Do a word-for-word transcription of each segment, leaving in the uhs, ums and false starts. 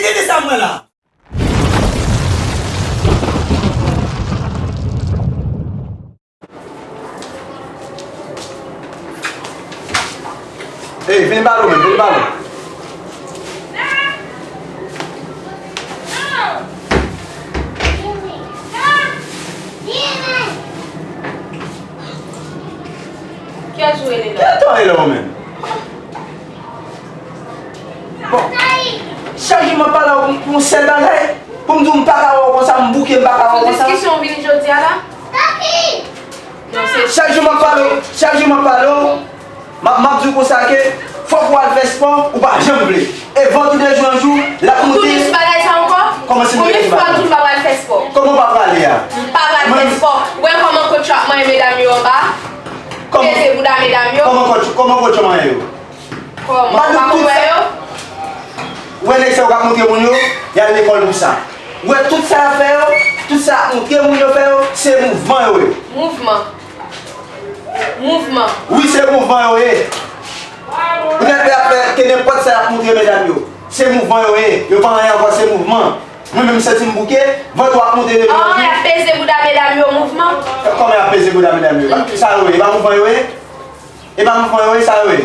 Tande sa m wè la. Ey, vin ba nou menm, vin ba nou. Kiyès ou rele la? Kiyès ou rele la ou menm? Bon, chak jou m ap pale w pou, pou yon sèl bagay, pou m di w m pa ka wè w konsa, m bouke, m pa ka wè w konsa. Sou diskisyon w vini jodi a la? Non, se chak jou m ap pale w, chak jou m ap pale w, m ap, m ap di w konsa ke fòk w al fè spò, ou pa janm vle. E vant ou de jou an jou, l ap moute. Ou tounen sou bagay sa ankò? Kòman si m tounen sou bagay? Konbyen fwa m di w m pa pral fè spò? Kòman w pa prale a? M pa pral fè spò. Ou wè kòman kotch yo ap manyen medam yo anba? Kòman? Peze bouda medam yo. Kòman kotch, kòman kotch yo manyen yo? Kòman? Ou pa konn wè yo? Ou wè nèg sa yo k ap montre moun yo, y al lekòl pou sa. Ou wè tout sa y ap fè yo, tout sa y ap montre moun yo fè yo, se mouvman yo ye. Mouvman. Mouvman. Wi, se mouvman yo ye. Ou nèt vle ap fè ke nenpòt sa y ap montre medam yo. Se mouvman yo ye. Yo pa anyen ankò, se mouvman. Mwen menm, m santi m bouke, vant ou ap monte devan. Ah, y ap peze bouda medam yo, mouvman? Kòman y ap peze bouda medam yo? Sa yo ye, e pa mouvman yo ye? E pa mouvman yo ye, sa yo ye?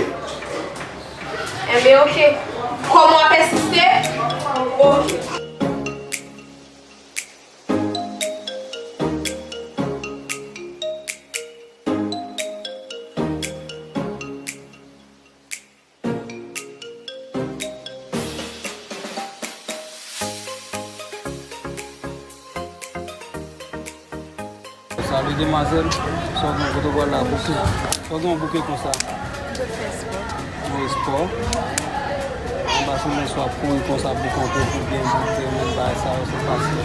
Enben, oke. Kòman w ap ensiste? Oke. Salut demwazèl, sa w gen kote w pral la bouke? Sa w gen w bouke konsa? Mwen sot fè espò. Mwen espò. Anba sou mwen swa kouri konsa pou konte pou byen bouke, men bagay sa yo se fasil.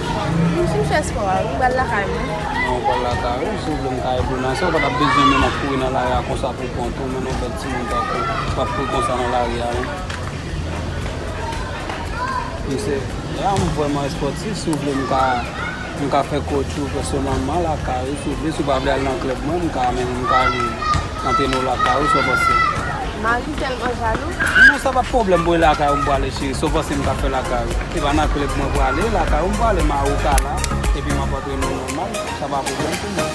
Si m fè espò a, m pral lakay mwen. Non, w pral lakay ou, si w vle m ka ede w nan sa, ou pa t ap bezwen menm ap kouri nan lari a konsa pou konte w, men non, bèt timoun tankou w, w ap kouri konsa nan lari a, non. M se, ya, m vrèman espòtif, si w vle m ka, m ka fè kotch ou pèsonèlman lakay ou, si w vle, si w pa vle al nan klèb mwen, m ka mennen, m ka ale antrene w lakay ou, sa w panse? Mari tèlman jalou. Non, sa pa pwoblèm pou lakay ou m prale cheri, sa w panse m ka fè lakay ou? Se pa nan klèb mwen prale, lakay ou m prale, mari w ka la, epi m ap antrene w nòmal, sa pa pwoblèm pou mwen.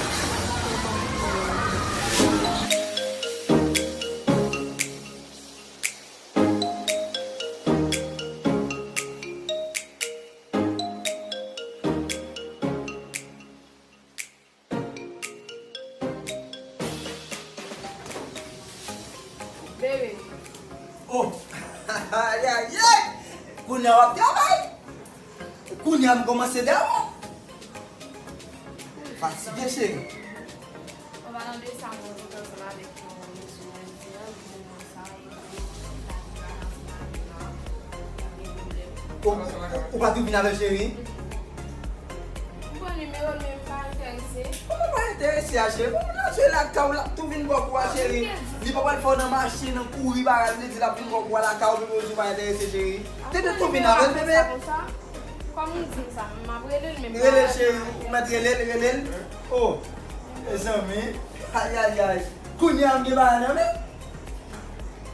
Bebe. Oh! Ayayay! Kounye a w ap travay? Kounye a m kòmanse dèwò. Fatige, cheri. An palan de sa, mwen te ansanm avèk yon mesye jodi a, li di m konsa, e, li pa gen bagay ansanm avè m, li gen pwoblèm. Ou, ou pa tou vin avè l, cheri? M pran nimewo l, men m pa enterese. Kòman pa enterese a, cheri? Kòman l ap sou lakay ou, l ap tou vin bò kou a, cheri? Li pa pral fè w nan mache, nan kouri, bagay, li di l ap vin bò kou a lakay ou, bebe, ou di w pa enterese, cheri. Te dwe tou vin avè l, bebe. Kòm ou di m sa, m ap rele l menm. Rele l, cheri, ou mèt rele l, rele l. Oh, mezanmi. Ayayay. Kounye a m gen bagay nan men.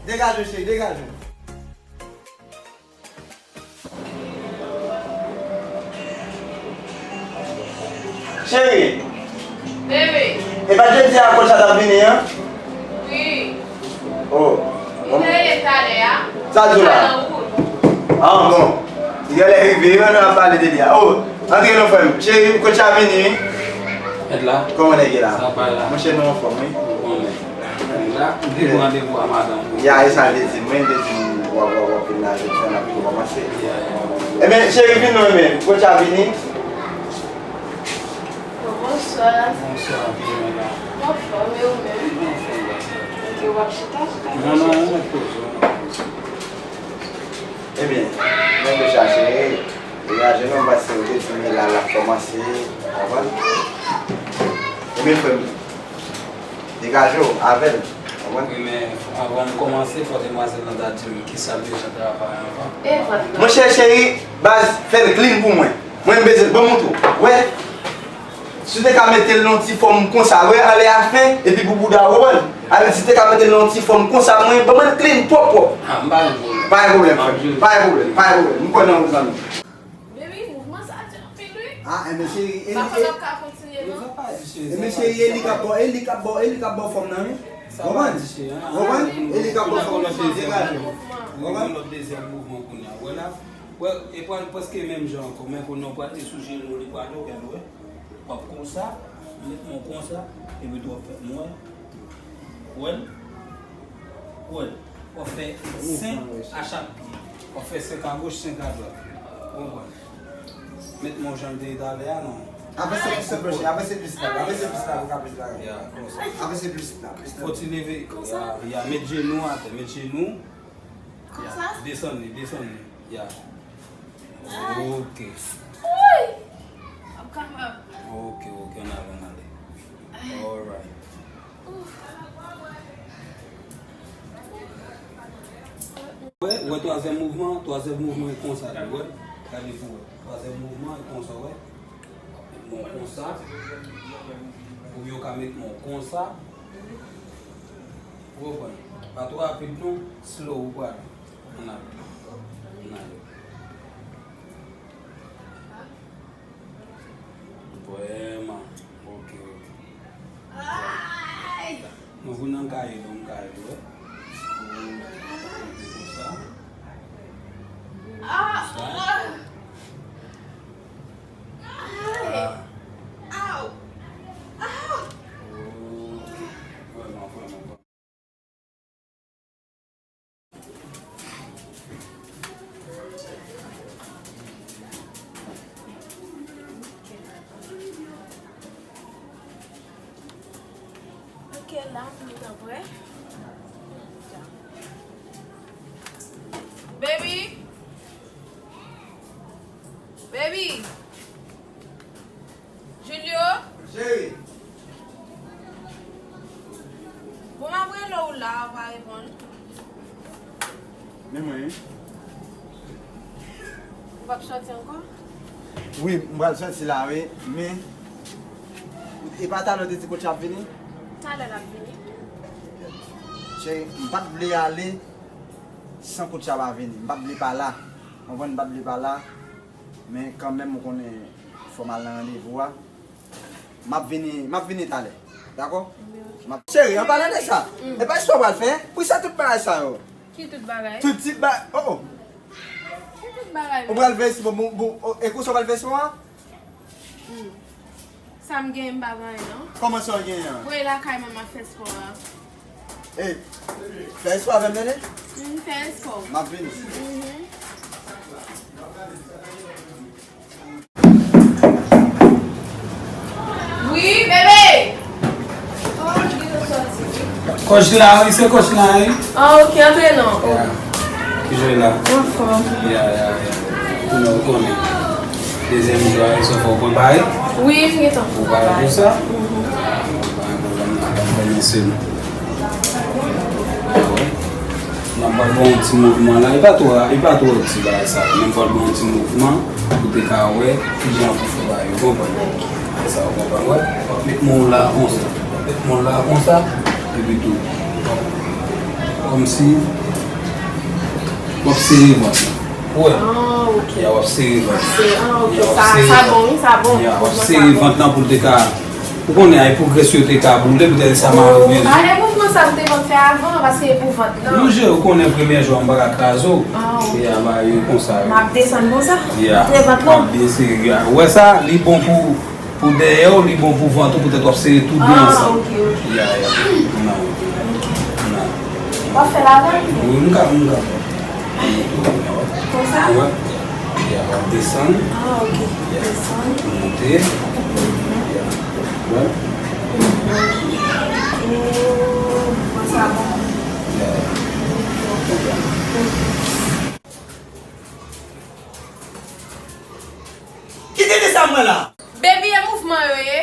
Degaje w, cheri, degaje w. Cheri. Bebe. E pa jodi a kòtch la t ap vini an? Wi. Oh. Li te ye talè a. Sa l di w la? Li pa nan wout. Ah, bon. Li genlè rive, wi, nou ap pale de li a. Oh, antre non, frè m. Cheri, kòtch la vini, wi. Mèt la. Kòman nèg ye la? Sa bay la. Monchè, nou anfòm, wi. Ou konnen. La, m te gen randevou a madanm ou. Ya, e sa l te di m, wi, l te di m, w ap, w ap, w ap vin la, jodi a, n ap tou kòmanse. Ya, ya. Ebyen, cheri, vin non, ebyen, kòtch la vini. Bonswa. Bonswa, byen la. M anfòm, e ou menm? M anfòm, bonswa. Ok, w ap chita, chita. Non, non, non, mwen poze, mwen poze. Ebyen, mwen te chache, degaje non, paske ou te di m la, l ap kòmanse, w konprann? Ebyen, frè m, degaje w avè l, w konprann? Wi, men anvan n kòmanse, fò demwazèl lan ta di m kisa l bezwen travay anvan. Monchè cheri, baz, fè l clean pou mwen. Mwen m bezwen, ban m montre w. Wè, si w te ka mete l nan yon ti fòm konsa, wè, anlè a fen, epi pou bouda w, w konprann? Alè, si te ka mete l nan yon ti fòm konsa, mwen, ban mwen l clean, pwòp, pwòp. Ah, m pa gen pwoblèm. Pa gen pwoblèm, frè m. Pa gen pwoblèm, pa gen pwoblèm. M kwè nan ou, zanmi. Baby, mouvman sa di anpil, wi. Ah, enben, cheri, e, e, enben, cheri, e li k ap ba w, e li k ap ba w, e li k ap ba w fòm nan, wi. Konprann? Konprann? E li k ap ba w fòm nan, cheri, degaje w. Konprann? Yon lòt dezyèm mouvman kounye a. Wè la, wè, e pral prèske menm jan ankò, men kounye a w pral li sou jenou, li pral ouvè, wè. W ap konsa, w met men w konsa, epi tou w ap fè, mwen, wè l, wè l. W ap fè senk a chak pye. W ap fè senk a goch, senk a dwat. Ou konprann? Met men w jan l te ye talè a, non. Avanse plis la, avanse plis la, avanse plis la, pou ka plis la. Ya, konsa. Avanse plis la, plis la. Fò ti leve. Konsa? Ya, ya, met jenou atè, met jenou. Konsa? Ya, desann li, desann li. Ya. Ok. Ui! M ap kapab. Ok, ok, ann ale, ann ale. Alright. Wè, wè twazyèm mouvman, twazyèm mouvman e konsa li, wè. Gade pou wè. Twazyèm mouvman e konsa, wè. Met men w konsa. Oubyen w ka met men w konsa. Ou konprann? Pa twò rapid non, slow ou pral. Ann ale. Ann ale. Vrèman. Ok, ok. Nou vin nan kaye, nan kaye, wè. Ok, konsa. Konsa. Ah. Oh, vrèman, vrèman, vrèman. Ok, la, m gentan prè. Baby! Baby! Julio? Cheri. Bon, m ap rele w la, ou pa reponn. Men mwen, wi. Ou p ap sòti ankò? Wi, m pral sòti la, wi. Men, e pa talè w te di kotcha ap vini? Talè l ap vini. Cheri, m pa t vle ale san kotcha pa vini. M pa t vle pa la. Konprann, m pa t vle pa la. Men kanmenm, ou konnen, fò m al nan randevou a. M ap vini, m ap vini talè. Dakò? M ap, cheri, an palan de sa, e pa istwa w pral fè? Poukisa tout bagay sa yo? Ki tout bagay? Tout ti ba-, oh, oh. Ki tout bagay? Ou pral fè espò, bon, bon, oh, e konsa w pral fè espò a? Hmm. Sa m genyen, m pa gen anyen, non. Kòman sa w genyen an? Mwen lakay mwen, m ap fè espò a. Ey, fè espò avè m, tande? M fè espò. M ap vini. Mhm. Wi, bebe! Oh, li gentan sòti. Kòch la, wi, se kòch la, wi. Ah, ok, antre non. Ya. Kijan w ye la? Anfòm. Ya, ya, ya. Ou konnen, ou konnen. Dezyèm jou a, se fò w prepare. Wi, m gentan prepare. Ou pare pou sa? Mhm. Pa gen pwoblèm, n ap kòmanse nou. N ap pral ba w yon ti mouvman la. E pa twò, e pa twò di bagay sa. Men m pral ba w yon ti mouvman pou te ka wè kijan pou fè bagay yo, konprann? Sa w konprann, wè? W ap met men w la konsa. W ap met men w la konsa. Epi tou, w ap, kòmsi w ap sere vant lan. Ou wè? Ah, ok. Ya, w ap sere vant lan. Se, ah, ok. Ya, w ap sere vant lan. Sa, sa bon, wi, sa bon. Ya, w ap sere vant lan pou l te ka, ou konnen, a, e pou grès yo te ka boule, poutèt sa mare byen. Ah, e mouvman sa m te konn fè avan, paske e pou vant lan. Non, je, ou konnen premye jou a, m pa ka kraze w. Ah, ok. Ya, ba, e konsa, wi. M ap desann konsa. Ya. Antre vant lan. M ap byen sere, ya. Ou wè sa, li bon pou Pou dèyè w, li bon pou vant ou, poutèt w ap sere tou de ansanm. Ah, ok, ok. Ya, ya. Nan. Nan. W ap fè l avè m? Wi, m ka, m ka. Konsa? Wi. Ya, w ap desann. Ah, ok. Ya. Desann. Monte. Mhm. Ya. Wi. Mhm. Oh, konsa bon. Ya. Konsa. Ok. Kite de sa mwen la. Baby, e mouvman yo ye.